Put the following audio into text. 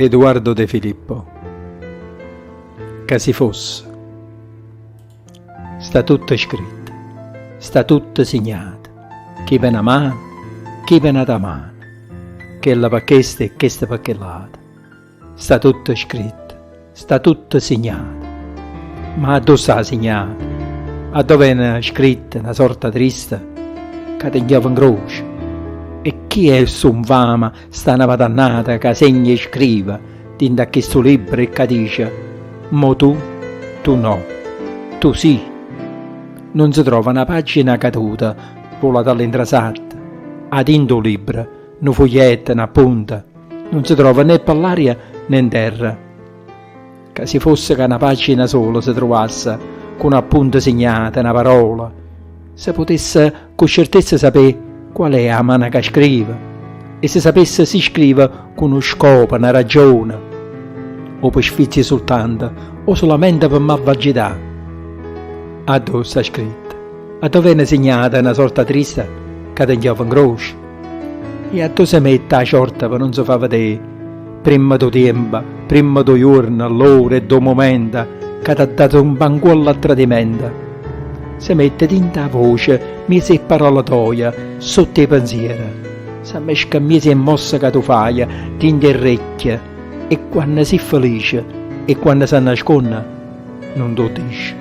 Eduardo De Filippo Ca si fosse. Sta tutto scritto, sta tutto signato, chi pe na mano, chi pe n'ata mano, chella pe chesta e chesta pe chell'ata. Sta tutto scritto, sta tutto signato. Ma addò sta signato? Addò vene scritta na sorta triste ca te 'nchiova 'ncroce? E chi è stu 'nfame, st'anema dannata ca segna e scrive dint' a chistu libbro e ca dice, Mo tu, tu no, tu sì? Nun se trova na pagina caduta, vulata all'intrasatta, 'a dint' 'o libbro, nu fuglietto, n'appunto. Nun se trova né pe ll'aria né 'nterra. Ca si fosse ca na pagina sola se truvasse cu n'appunto signato, na parola, se putesse cu certezza sapé qual è 'a mana ca scrive e se sapesse si scrive cu nu scopo, na ragione, o pe sfizio sultanto o sulamente pe malvagità. Addò sta scritto? Addò vene signata na sorta trista ca te 'nchiova 'ncroce? E addò se mette 'a ciorta pe nun se fa vedé? Primma d' 'o tiempo, primma d' 'o juorno, ll'ora e d' 'o mumento ca t'ha dato 'o 'ncuollo a tradimento. Se mette dint' 'a voce, mmiez' 'e pparole toje, sott' 'e penziere. S'ammesca mmiez' 'e mmosse ca tu faje dint' 'e rrecchie e quanno si' felice e quanno s'annasconne nun t' 'o dice.